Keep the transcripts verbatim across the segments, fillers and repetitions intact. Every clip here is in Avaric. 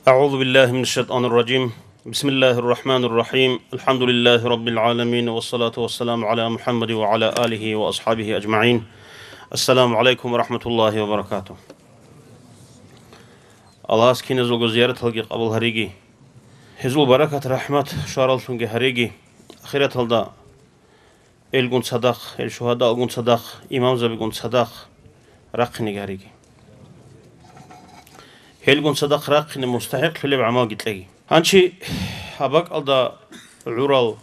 أعوذ بالله من الشيطان الرجيم. بسم الله الرحمن الرحيم. الحمد لله رب العالمين، والصلاة والسلام على محمد وعلى آله وأصحابه أجمعين. السلام عليكم ورحمة الله وبركاته. Аллагьас киназулго зияраталги къабул гьариги. Гьезул баракат-рахӀмат швараллъунги гьариги. Ахираталда гьелгун цадахъ, гьел шугьадаалгун цадахъ, имамзабигун цадахъ рахъинеги гьариги. Гьелгун цадахъ рахъине мустахӀикълъулеб гӀамалги кьеги. Гьанчи гьаб бакӀалда гӀурал,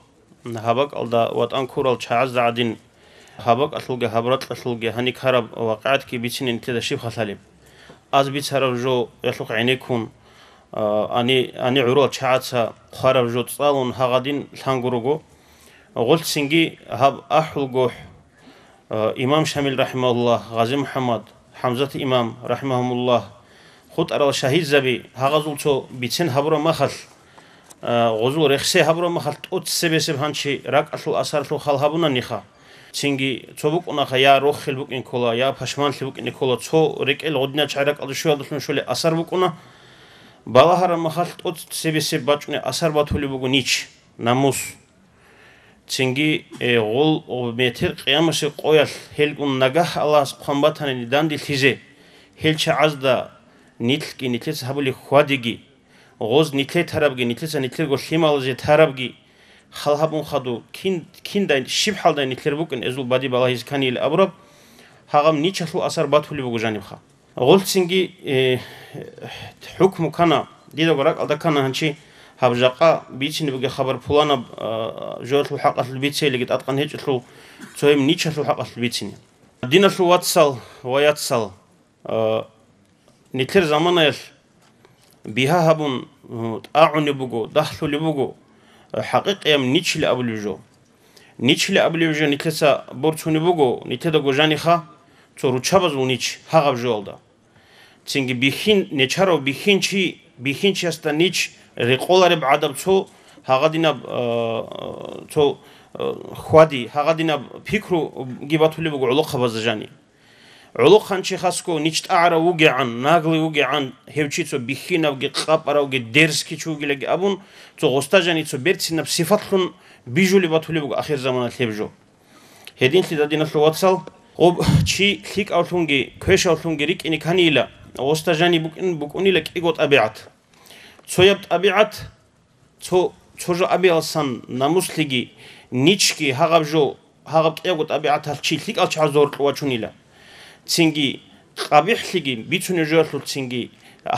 гьаб бакӀалда ватӀан ккурал чагӀазда гӀадин, гьаб бакӀалъулги гьаб ракьалъулги гьаник гьараб вакъигӀатги бицине нилъеда щиб халалеб? Аз бицараб жо ялъухъ гӀенеккун, а, ани, ани гӀурал чагӀаца хъвараб жо цӀалун гьагъадин лъангурого. Гъулцинги гьаб АхӀулгохӀ, а, имам Шамил рахӀимагьуллагь, Гъази МухӀаммад, ХӀамзат имам рахӀимагьумуллагь, хутӀарал шагьидзаби, гьагъазул цо бицен гьабураб махалъ, а, гъозул рехсей гьабураб махалъ тӀоцебесеб гьанчи ракӀалъул асарлъун хал гьабунаниха. Цинги цо букӀунаха, я рохел букӀин ккола, я пашманлъи букӀине ккола, цо рекӀел гъудинал чагӀи ракӀалда щуялдалъун щолеб асар букӀуна. Балагьараб махалъ тӀоцебесеб бачӀунеб асар батулеб буго нич, намус. Цинги, э, гъул метер къиямасеб къоялъ гьелгун нагагь Аллагьас хъван батани данделъизе, гьел чагӀазда нилъги нилъеца гьабулеб хьвадиги, гъоз нилъее тарабги, нилъеца нилъерго лъималазе тарабги, хал гьабун хадуб, кин, киндай, щиб хӀалдай нилъер букӀин эзул бади балагьизе кканийилан абураб, гьагъаб ничалъул асар батулеб буго жанибха. Гъулцинги, э, хӀукму ккана, дидаго ракӀалда ккана гьанчи гьаб жакъа бицине бугеб хабар пуланаб, а, жоялъул хӀакъалъулъ бицейилиги тӀадкъан гьечӀелъул, цо гьеб ничалъул хӀакъалъулъ бицине. Диналъул вацал ва яцал, а, нилъер заманаялъ бигьа гьабун, гьу, тӀагӀунеб буго, дагьлъулеб буго, э, хӀакъикъияб ничила абулеб жо. Ничила абулеб жо нилъеца борцунеб буго, нилъедаго жаниха, цо руччабазул нич гьагъаб жоялда. Цинги бихьин, нечарав бихьинчи, бихьинчиясда нич рекъолареб гӀадаб цо гьагъадинаб, э, цо, э, хьвади, гьагъадинаб пикруги батулеб буго гӀолохъабазда жани. ГӀолохъанчи хасго нич тӀагӀарав вугегӀан, наглый вугегӀан, гьев чи цо бихьинавги, къапаравги, дерзкий чи вугилаги абун, цо гъосда жани цо берцинаб сифатлъун бижулеб батулеб буго ахирзаманалъ гьеб жо. Гьединлъидал, диналъул вацал, гъоб чи лъикӀавлъунги квешавлъунги рикӀкӀине кканийила, гъосда жани букӀин-, букӀунила кӀиго тӀабигӀат. Цояб тӀабигӀат, цо, цо жо абиялсан намуслъиги, ничги гьагъаб жо, гьагъаб кӀиябго тӀабигӀаталъ чи лъикӀал чагӀазда гьоркьов вачунила. Цинги къабихӀлъиги, бицунеб жоялъулъ цинги,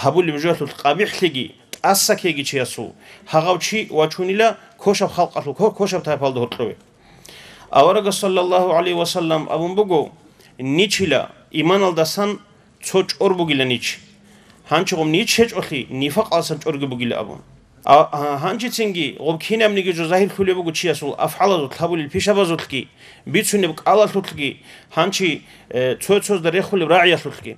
гьабулеб жоялъулъ къабихӀлъиги, тӀаса ккеги чиясул, гьагъав чи вачунила кошаб халкъалъул, ко-, кошаб тайпалда гьоркьове. Аварагас, саллаллагьу гӀалайгьи ва саллам, абун буго, ничила иманалдасан цо чӀор бугила нич. Гьанчи гъоб нич гьечӀолъи, нифакъалдасан чӀорги бугила абун. А, а, гьанчи цинги гъоб кинабниги жо загьирлъулеб буго чиясул афгӀалазулъ, гьабулел пишабазулъги, бицунеб кӀалалъулъги, гьанчи, э, цо-цоязда рехулеб рагӀиялъулъги.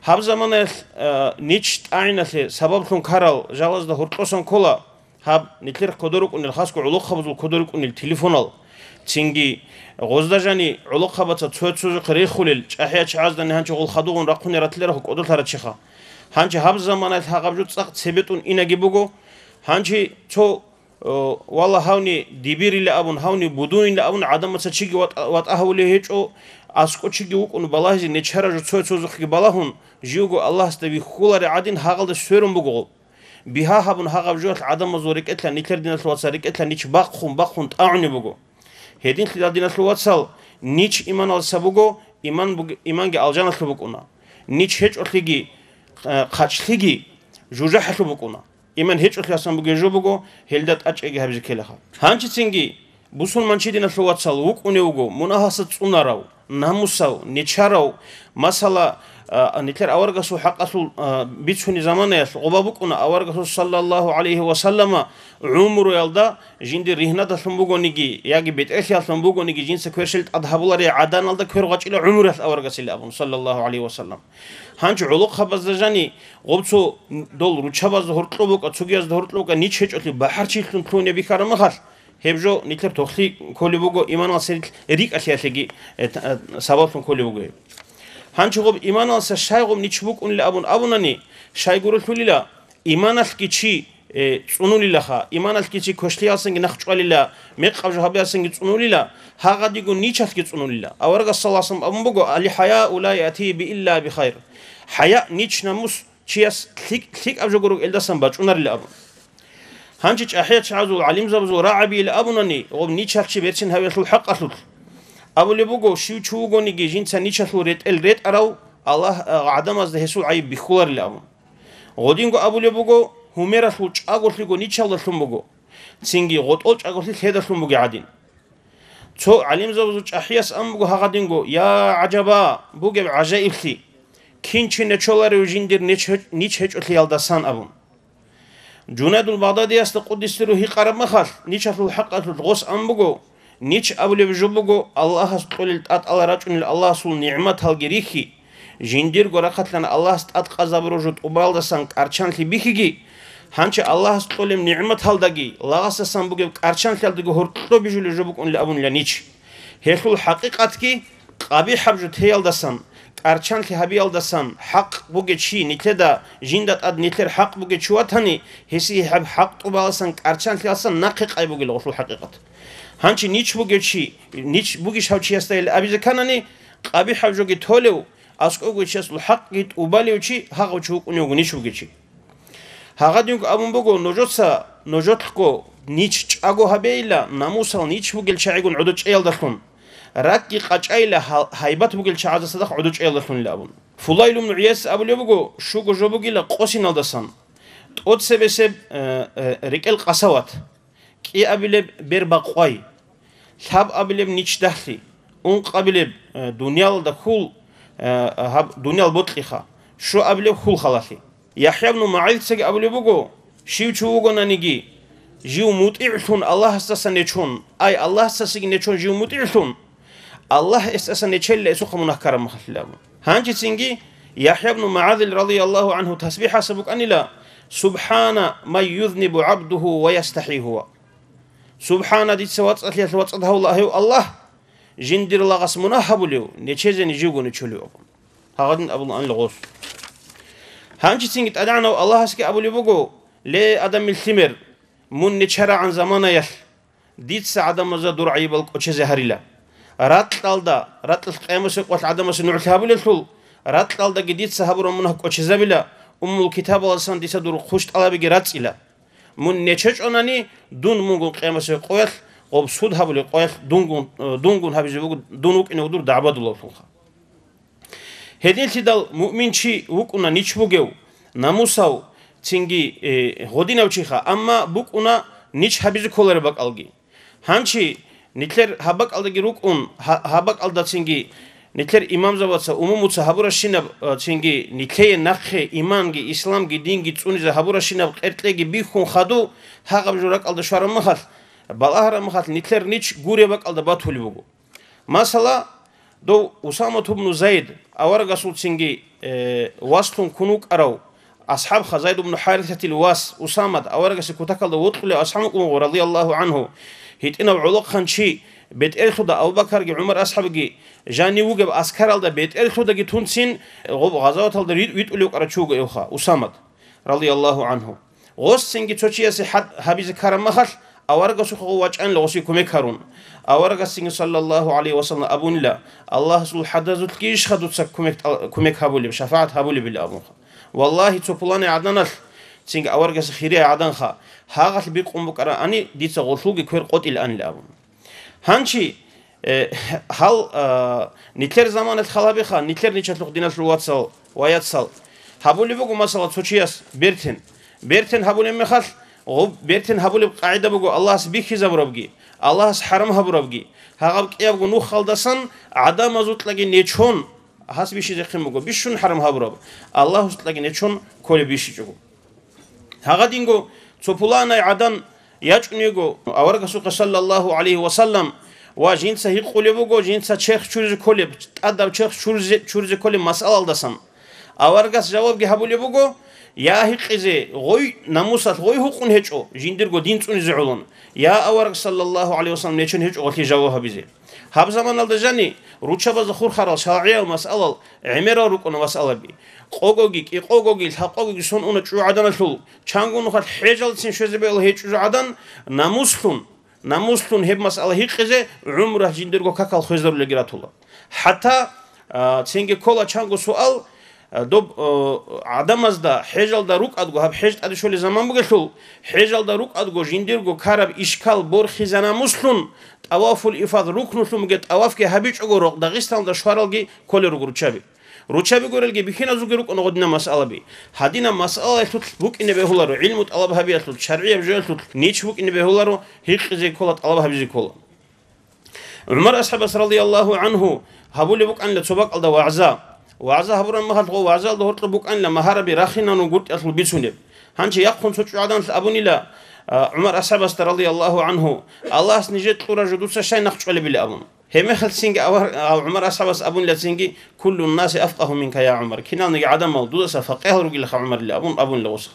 Гьаб заманаялъ, э, нич тӀагӀиналъе сабаблъун ккарал жалазда гьоркьосан ккола гьаб нилъер кодор рукӀунел, хасго гӀолохъабазул кодор рукӀунел телефонал. Цинги гъозда жани гӀолохъабаца цо-цозухъе рехулел, чӀахӀиял чагӀаздани гьанчи гъол хадугъун рахъуне ратиларахъу кӀодолъарал чиха. Гьанчи гьаб заманаялъ гьагъаб жо цӀакъ цебетӀун инаги буго. Гьанчи цо, о, валлагь, гьавни дибирила абун, гьавни будунила абун гӀадамаца чиги ватӀа-, ватӀа гьавулев гьечӀо, аскӀов чиги вукӀун балагьизе нечарав жо цо-цозухъеги балагьун, живго Аллагьасда вихьуларев гӀадин гьагъалда сверун буго гъоб. Бигьа гьабун гьагъаб жоялъ гӀадамазул рекӀелъа, нилъер диналъул вацал рекӀелъа нич бахъун-бахъун тӀагӀунеб буго. Гьединлъидал, диналъул вацал, нич иманалдаса буго, иман буг-, иманги алжаналъуб букӀуна. Нич гьечӀолъиги, э, хъачлъиги жужахӀалъуб букӀуна. Иман гьечӀолъи асан бугеб жо буго, гьелда тӀачӀиги гьабизе ккелаха. Гьанчицинги бусурманчи, диналъул вацал, вукӀунев вуго мунагьалдаса цӀунарав, намусав, нечарав, масала, а, нилъер аварагасул хӀакъалъулъ, а, бицунеб заманаялъ гъоба букӀуна аварагасул, саллаллагьу гӀалайгьи ва саллама, гӀумруялда жиндир ригьнадалъун бугониги яги бетӀерлъиялъун бугониги жинца кверщел тӀад гьабуларей гӀаданалда квер гъачӀила гӀумруялъ аварагасила абун, саллаллагьу гӀалайгьи ва саллам. Гьанчи гӀолохъабазда жани гъоб цо дол руччабазда гьоркьоб букӀа, цогиязда гьоркьоб букӀа, нич гьечӀолъи бахӀарчилъун лъугьунеб бихьараб махалъ, гьеб жо нилъер тохлъи кколеб буго, иманалдаса рикӀкӀалъиялъеги, э, т-, э, сабаблъун кколеб буго гьеб. Гьанчи гъоб иманалдаса щай гъоб нич букӀунила абун абунани, щай гурелъулила, Иманалъги чи, э, цӀунулилаха, иманалъги чи квешлъиялсанги нахъ чӀвалила, мекъаб жо гьабиялсанги цӀунулила, гьагъадиго ничалъги цӀунулила. Аварагас саллаллагьу гӀалайгьи ва саллам абун буго: «Али хаяу ла яти би илла би хайр». ХӀая, нич-намус чияс лъикӀ-, лъикӀаб жо гурого элдасан бачӀунарила абун. Гьанчи чӀахӀиял чагӀазул, гӀалимзабазул рагӀабийилан абунани, гъоб ничалъ чи берцин гьавиялъул хӀакъалъулъ. Абулеб буго, щив чи вугониги жинца ничалъул ретӀел ретӀарав, Аллагь, а, гӀадамазда гьесул гӀайиб бихьуларила абун. Гъодинго абулеб буго, гьумералъул чӀаголъиго ничалдалъун буго, цинги гъотӀол чӀаголъи лъедалъун бугеб гӀадин. Цо гӀалимзабазул чӀахӀияс абун буго гьагъадинго: «Я гӀажаба, бугеб гӀажаиблъи! Кин чи нечоларев жиндир нич гьеч-, нич гьечӀолъиялдасан», – абун. Жунайдул Багъдадиясда, къуддиса сирругьу, гьикъараб мехалъ, ничалъул хӀакъалъулъ гъос абун буго: «Нич абулеб жо буго, Аллагьас кьолел тӀатӀала рачӀунел Аллагьасул нигӀматалги рихьи, жиндирго рахъалъан Аллагьас тӀад къазабураб жо тӀубалдасан кӀарчанлъи бихьиги, гьанчи Аллагьас кьолеб нигӀматалдаги, лагъасдасан бугеб кӀарчанлъиялдаги гьоркьоб бижулеб жо букӀунилан», – абунила нич. Гьелъул хӀакъикъатги, къабихӀаб жо теялдасан, кӀарчанлъи гьабиялдасан хӀакъ бугев чи нилъеда, жинда тӀад нилъер хӀакъ бугев чи ватани, гьесие гьеб хӀакъ тӀубаласан кӀарчанлъиялдасан нахъе къай бугила гъолъул хӀакъикъат. Гьанчи нич бугев чи, нич бугищ гьав чиясда гьел абизе кканани, къабихӀаб жоги толев, аскӀовго чиясул хӀакъги тӀубалев чи гьагъав чи вукӀунев вуго нич бугев чи. Гьагъадинго абун буго: «Нужеца, нужелъго нич чӀаго гьабейила, намусал нич бугел чагӀигун гӀодо чӀеялдалъун, ракӀги къачӀайила, гьал-, гьайбат бугел чагӀазда цадахъ гӀодо чӀеялдалъунила», – абун. Фудайл ибн ГӀияс абулеб буго: «Щуго жо бугила къосиналдасан, тӀоцебесеб, э, э, рекӀел къасават, кӀиабилеб бер бакъвай, лъабабилеб нич дагьлъи, ункъабилеб, э, дуниялалда хьул, э, гьаб-, дуниял бокьиха, щуабилеб хьул халалъи». ЯхӀя ибн МугӀазицаги абулеб буго: «Щив чи вугонаниги, жив мутӀигӀлъун Аллагьасдаса нечон, ай, Аллагьасдасаги нечон жив мутӀигӀлъун, Аллагь эсдасан нечелила эсухъа мунагь ккараб мехалъила», – абун. Гьанжецинги ЯхӀя ибн МугӀазил, радияллагьу гӀангьу, тасбихӀаса букӀанила: «Субхана ман юзнибу гӀабдугьу ва ястахӀи гьува». «Субхана, дица вацӀцӀалъиялъ вацӀцӀад гьавула гьев Аллагь, жиндир лагъас мунагь гьабулев, нечезени живго нечолев», – абун. Гьагъадин абулаанила гъос. Гьанжецинги ТӀадегӀанав Аллагьасги абулеб буго: «Ле, Адамил лъимер, мун нечарагӀан заманаялъ дица гӀадамазда дур гӀайибал кӀочезе гьарила. Ракьалда, ракьалъ къиямасеб къоялъ гӀадамасе нугӀлъи гьабулелъул, ракьалдаги дица гьабураб мунагь кӀочезабила, Уммул Китабалдасан дица дур хъущтӀалабиги рацӀцӀила. Мун нечечӀонани, дун мунгун къиямасеб къоялъ гъоб суд гьабулеб къоялъ дунгун, э, дунгун гьабизе буго, дун вукӀине вуго дур дагӀбадулавлъунха». Гьединлъидал муъмин чи вукӀуна нич бугев, намусав, цинги, э, гъодинав чиха, амма букӀуна нич гьабизе кколареб бакӀалги. Гьанчи нилъер гьаб бакӀалдаги рукӀун, гьа-, гьаб бакӀалдацинги нилъер имамзабаца, умумуца гьабуращинаб, э, цинги нилъее нахъе иманги, исламги, динги цӀунизе гьабуращинаб къеркьеги бихьун хадув, гьагъаб жо ракӀалда щвараб мехалъ, балагьараб мехалъ, нилъер нич гуреб бакӀалда батулеб буго. Масала, дов Усамат ибн Зайд, аварагасул цинги, э, васлъун ккун вукӀарав асхӀабха Зайд ибн ХӀарисатил вас Усамат, аварагасе кутакалда вокьулев асхӀаб вукӀун вуго, радияллагьу гӀангьу. ГьитӀинав гӀолохъанчи, бетӀерлъуда Абу Бакарги ГӀумар асхӀабги жанив вугеб аскаралда бетӀерлъудаги тунцин, гъоб гъазаваталда ритӀ-, витӀулев вукӀарав чи вуго эвха, Усамат, радияллагьу гӀангьу. Гъосцинги цо чиясе хӀад гьабизе ккараб мехалъ, аварагасухъе гъов вачӀанила гъосие кумек гьарун. Аварагасцинги, саллаллагьу гӀалайгьи ва саллам, абунила: «Аллагьасул хӀадазулъгийищха дуца кумек тӀал-, кумек гьабулеб, шафагӀат гьабулебила?» – абунха. «Валлагьи, цо пуланай гӀаданалъ, цинги аварагасе хирияй гӀаданха, гьагъалъ бикъун букӀарани, дица гъолъулги квер къотӀилаанила», – абун. Гьанчи, э, гьал, а, нилъер заманалъ хал гьабиха, нилъер ничалъухъ, диналъул вацал ва яцал. Гьабулеб буго, масала, цо чияс бертен. Бертен гьабулеб мехалъ, гъоб бертен гьабулеб къагӀида буго Аллагьас бихьизабурабги, Аллагьас хӀарам гьабурабги. Гьагъаб кӀиябго нухалдасан гӀадамазукьаги нечон гьас бищизехъин буго, бищун хӀарам гьабураб, Аллагьасукьаги нечон кколеб бищичӀого. Гьагъадинго цо пуланай гӀадан ячӀун йиго аварагасухъе, саллаллагьу гӀалайгьи ва саллам, ва жинца гьикъулеб буго, жинца черх чуризе кколеб, тӀадаб черх чуризе, чуризе кколеб масъалалдасан. Аварагас жавабги гьабулеб буго: Я гьикъизе гъой, намусалъ гъой гьукъун гьечӀо, жиндирго дин цӀунизе гӀолон, я авараг саллаллагьу гӀалайгьи вассалам нечен гьечӀо гъолъие жаваб гьабизе. Гьаб заманалда жани руччабазда хурхарал шаргӀиял масъалал гӀемерал рукӀуна масъалаби. Къогоги, кӀикъогоги, лъакъогоги сон уна чӀужугӀаданалъул, чанго нухалъ хӀежалцин щвезе бегьула гьей чӀужугӀадан, намуслъун, намуслъун гьеб масъала гьикъизе гӀумру жиндирго какал хвезарулеги ратула. ХӀатта, а, цинги ккола чанго суал, а, доб, а, гӀадамазда хӀежалда рукӀадго, гьаб хӀеж тӀаде щолеб заман бугелъул, хӀежалда рукӀадго жиндирго ккараб ишкал борхизе намуслъун, тӀавафул ифад рукнулъун бугеб тӀавафги гьабичӀого рокъ Дагъистаналда щваралги кколел руго руччаби. Руччаби гурелги бихьиназулги рукӀуна гъодинаб масъалаби. Гьадинаб масъалаялъулъ букӀине бегьуларо, гӀилму тӀалаб гьабиялъулъ, шаргӀияб жоялъулъ нич букӀине бегьуларо, гьикъизе ккола, тӀалаб гьабизе ккола. ГӀумар асхӀабас радияллагьу гӀангьу гьабулеб букӀанила цо бакӀалда вагӀза. ВагӀза гьабураб мехалъ гъо вагӀзаялда гьоркьоб букӀанила магьараби рахинавун гуртӀиялъул бицунеб. Гьанже яхъун цо чӀужугӀаданалъ абунила, а, ГӀумар асхӀабасда радияллагьу гӀангьу, Аллагьас нижер кьураб жо дуца щай нахъчӀвалебила абун. Гьебмехалъ цинги авар-, а, ГӀумар асхӀабас абунила цинги, «Куллун наси афкъагьу минка, я ГӀумар». Киналниги гӀадамал дудаса факъигьал ругилаха, ГӀумарила абун, абунила гъос.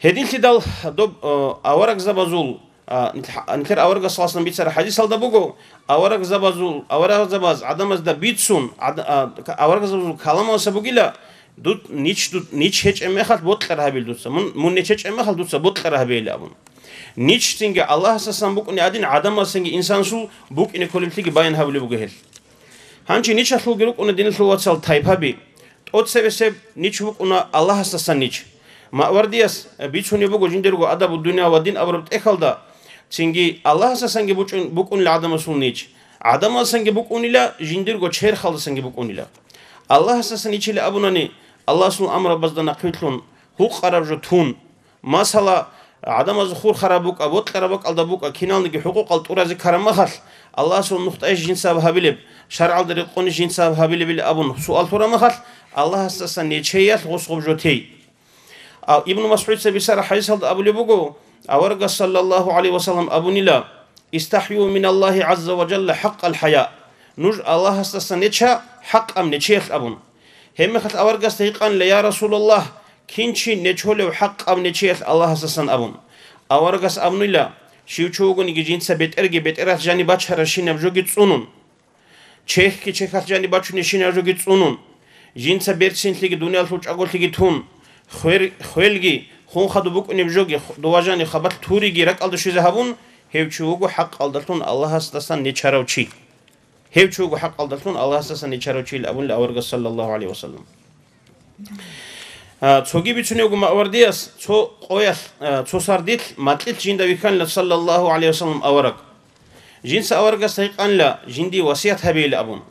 Гьединлъидал доб, э, аварагзабазул, а, нил-, нилъер аварагас саллаллагьу гӀалайгьи вассалам бицараб хӀадисалда буго, аварагзабазул, аварагзабаз гӀадамазда бицун, гӀад-, а, к-, аварагзабазул каламалса бугила, дуд-, нич, дуд-, нич гьечӀеб мехалъ бокьараб гьабил дуца, мун, мун нич гьечӀеб мехалъ дуца бокьараб гьабейилан абун. Нич цинги Аллагьасдасан букӀунеб гӀадин, гӀадамасанги инсанасул букӀине кколеблъиги баян гьабулеб буго гьел. Гьанже ничалъулги рукӀуна, диналъул вацал, тайпаби. ТӀоцебесеб нич вукӀуна Аллагьасдасан нич. Маъвардияс бицунеб буго жиндирго «Адабу дунья ва дин» абураб тӀехьалда, цинги Аллагьасдасанги бучӀун-, букӀунила гӀадамасул нич, гӀадамалсанги букӀунила, жиндирго черхалдасанги букӀунила. Аллагьасдасан ничила абунани, Аллагьасул амрабазда нахъвилълъун, гьукъараб жо тун, масала, гӀадамаз хурхараб букӀа, бокьараб бакӀалда букӀа, киналниги хӀукъукъал тӀуразе ккараб мехалъ, Аллагьасул нухтӀайищ жинцаб гьабилеб, шаргӀалда рекъонищ жинцаб гьабилебилан абун суал лъураб мехалъ, Аллагьасдасан нечеялъ гъос гъоб жо тей. А, Ибну МасгӀудица бицараб хӀадисалда абулеб буго, аварагас саллаллагьу гӀалайгьи вассалам абунила, «ИстахӀю миналлагьи гӀазза ва жалла хӀакъал хӀая». Нуж Аллагьасдасан неча хӀакъаб нечеялъ абун. Гьебмехалъ аварагасда гьикъанила, я Расулаллагь, кин чи нечолев хӀакъаб нечеялъ Аллагьасдасан абун. Аварагас абунила, щив чи вугониги жинца бетӀерги бетӀералъ жаниб бачаращинаб жоги цӀунун. Чехьги чехьалъ жаниб бачунебщинаб жоги цӀунун. Жинца берцинлъиги дуниялалъул чӀаголъиги тун. Хвер-, хвелги, хун хадуб букӀунеб жоги, х-, дова жаниб хабалъ туриги ракӀалда щвезе гьабун, гьев чи вуго хӀакъалдалъун Аллагьасдасан нечарав чи. Гьев чи вуго хӀакъалдалъун Аллагьасдасан нечарав чийилан абунила аварагас, саллаллагьу гӀалайгьи вассалам. А, цоги бицунеб буго Маъвардияс, цо къоялъ, а, цо сардилъ, макьилъ жинда вихьанила, саллаллагьу гӀалайгьи вассалам, авараг. Жинца аварагасда гьикъанила, жиндие васият гьабейилан абун.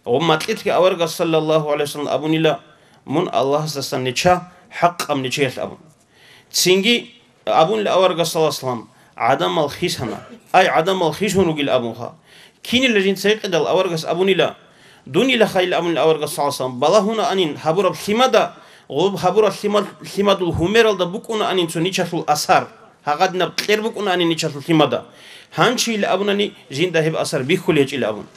Гъоб макьилъги аварагас, саллаллагьу гӀалайгьи вассалам, абунила, мун Аллагьасдасан неча, хӀакъаб нечеялъ абун. Цинги абунила аварагас, саллаллагьу гӀалайгьи вассалам, гӀадамал хисана. Ай, гӀадамал хисун ругел абунха. Кинила жинца гьикъидал аварагас абунила, дунила хайил абунила аварагас, саллаллагьу гӀалайгьи вассалам, балагьунаанин гьабураб лъимада, гъоб гьабураб лъимал-, лъимадул гьумералда букӀунаанин цо ничалъул асар, гьагъадинаб кьер букӀунаанин ничалъул лъимада. Гьанчийила абунани, жинда гьеб асар бихьулеб гьечӀила абун.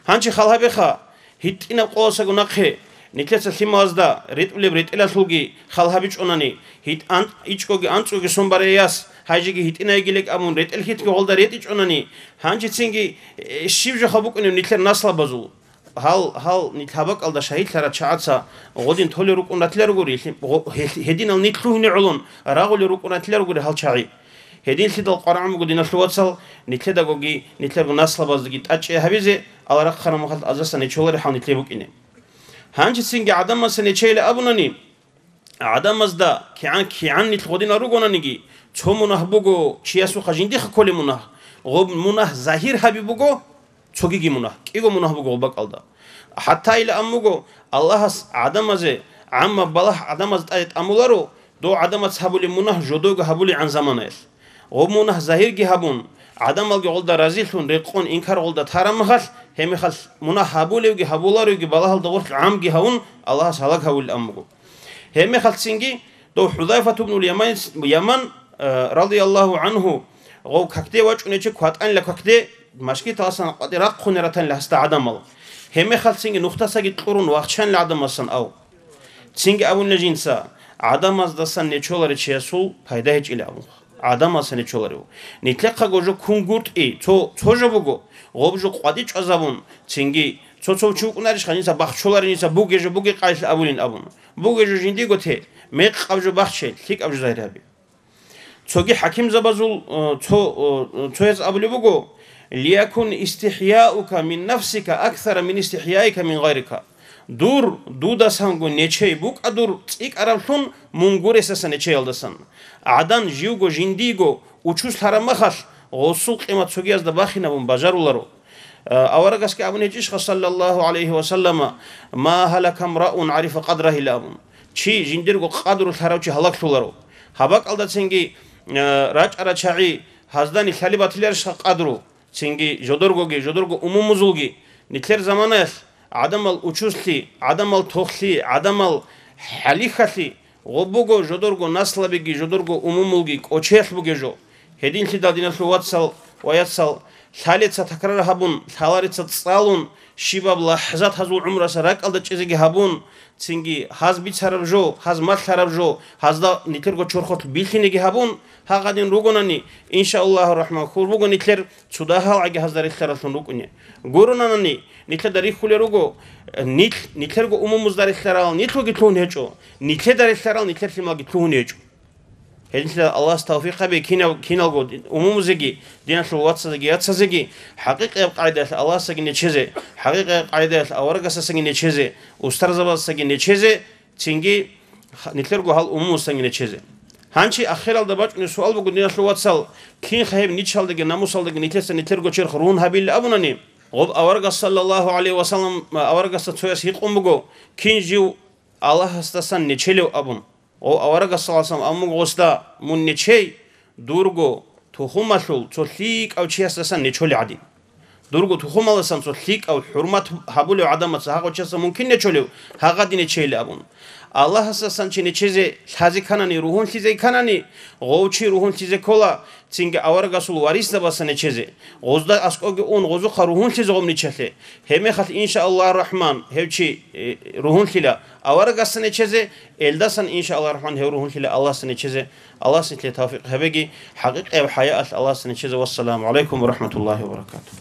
Гьанчи хал гьабеха, гьитӀинаб къоясаго нахъе, нилъеца лъималазда ретӀулеб ретӀелалъулги хал гьабичӀонани, гьитӀ-, ан-, ичӀгоги анцӀгоги сон барай яс, гьайжеги гьитӀинай йигилан абун, ретӀел хьитги гъолда ретӀичӀонани, гьанжецинги, э, щиб жоха букӀунеб нилъер наслабазул? Гьал, гьал нилъ гьаб бакӀалда шагьидлъарал чагӀаца гъодин толел рукӀун ратилар ругури, лъим-, гъо-, гьел-, гьединал нилъ лъугьине гӀолон рагъулел рукӀун ратилар ругури гьал чагӀи. Гьединлъидал къварагӀун буго, диналъул вацал, нилъедаги, нилъерго наслабаздаги тӀадчӀей гьабизе, Аллагь рахъараб мехалъ азарсан нечолареб хӀал нилъее букӀине. Гьанжецинги гӀадамаздасан нечейилан абунани, гӀадамазда кигӀан, кигӀан нилъ гъодинал ругонаниги, цо мунагь буго чиясухъа жиндихъа кколеб мунагь, гъоб мунагь загьир гьаби буго, цогиги мунагь, кӀиго мунагь буго гъоб бакӀалда. ХӀатта илан буго, Аллагьас гӀадамазе, гӀамма балагь гӀадамаз тӀаде тӀамуларо, дов гӀадамац гьабулеб мунагь жодойго гьабулегӀан заманаялъ. Гъоб мунагь загьирги гьабун, гӀадамалги гъолда разилъун, рекъон инкар гъолда тараб мехалъ, гьебмехалъ мунагь гьабулевги гьабуларевги балагьалда гъорлъ гӀамги гьавун, Аллагьас гьалаг гьавулилан буго. Гьебмехалъ цинги дов ХӀузайфат ибнул Яман, Яман, э, радияллагьу гӀангьу, гъов какде вачӀунев чи кватӀанила какде, машгиталасан къватӀи рахъуне ратанила гьасда гӀадамал. Гьебмехалъ цинги нухдасаги кьурун вахчанила гӀадамасан ав. Цинги абунила жинца, гӀадамаздасан нечоларев чиясул пайда гьечӀила абун. ГӀадамаздасан нечоларев. Нилъехъаго жо кунгутӀи, цо, цо жо буго, гъоб жо къватӀи чӀвазабун, цинги цо-цо чи вукӀунарищха, жинца бахчуларин, жинца буге жо, буге къайилъ абулин абун. Буге жо жиндиго те, мекъаб жо бахче, лъикӀаб жо загьир гьабе. Цоги хӀакимзабазул, э, цо, э, цояз абулеб буго: «Лиякун истихӀяука мин нафсика аксара мин истихӀяика мин гъайрика». Дур, дудасанго нечей букӀа дур цӀикӀкӀараблъун мун гуресдасан нечеялдасан. ГӀадан живго жиндиего учуслъараб махалъ, гъосул къимат цогиязда бахинабун бажаруларо. Э, аварагасги абун гьечӀищха, саллаллагьу гӀалайгьи ва саллама: «Ма гьалака мраун гӀарифа къадрагьила», – абун. Чи жиндирго къадру лъарав чи гьалаглъуларо. Гьаб бакӀалдацинги, э, рачӀарал чагӀи гьаздани лъалеб батиларищха къадру, цинги жодоргоги, жодорго умумузулги. Нилъер заманаялъ гӀадамал учузлъи, гӀадамал тохлъи, гӀадамал хӀалихьалъи, гъоб буго жодорго наслабиги, жодорго умумулги кӀочеялъ бугеб жо. Гьединлъидал, диналъул вацал ва яцал, лъалеца такрар гьабун, лъалареца цӀалун, щибаб лахӀзат гьазул гӀумруялъ ракӀалда чӀезеги гьабун, цинги гьаз бицараб жо, гьаз малъараб жо, гьазда нилъерго чорхолъ билъинеги гьабун, гьагъадин ругонани, иншааллагьу рахӀман, хьул буго нилъер цо дагьалгӀаги гьазда релълъараллъун рукӀине. Гуронанани, нилъеда рихьулел руго, нилъ, нилъерго умумузда релълъарал нилъги лъугьун гьечӀо, нилъеда релълъарал нилъер лъималги лъугьун гьечӀо. Гьединлъидал Аллагьас тавфикъ гьабе кинав-, киналго умумузеги, диналъул вацазеги яцазеги, хӀакъикъияб къагӀидаялъ Аллагьасдаги нечезе, хӀакъикъияб къагӀидаялъ аварагасдасаги нечезе, устарзабаздасаги нечезе, цинги ха-, нилъерго гьал умумусдасаги нечезе. Гьанчи ахиралда бачӀунеб суал буго, диналъул вацал, кинха гьеб ничалдаги намусалдаги нилъеца нилъерго черх ругьун гьабилин абунани, гъоб аварагас, саллаллагьу гӀалайгьи ва саллам, аварагасда цояс гьикъун буго, кин жив Аллагьасдасан нечелев абун. Гъов аварагас, саллаллагьу гӀалайгьи ва саллам, абун буго гъосда: «Мун нечей, дурго тухумалъул цо лъикӀав чиясдасан нечолей гӀадин». Дурго тухумалдасан цо лъикӀав, хӀурмат гьабулев гӀадамаца гьагъав чиясда мун кин нечолев, гьагъадин нечейилан абун. Аллагьасдасан чи нечезе лъазе кканани, ругьунлъизе кканани, гъов чи ругьунлъизе ккола, цинги аварагасул варисзабаздасан нечезе, гъозда аскӀовги ун, гъозухъа ругьунлъизе гъоб ничалъе. Гьебмехалъ, иншааллагьу рахӀман, гьев чи, э, ругьунлъила аварагасдасан нечезе, элдасан, иншааллагьу рахӀман, гьев ругьунлъила Аллагьасдасан нечезе. Аллагьас нилъее тавфикъ гьабеги, хӀакъикъияб хӀаяалъ Аллагьасдасан нечезе. Вассаламу гӀалайкум ва рахӀматуллагьи ва баракатугь.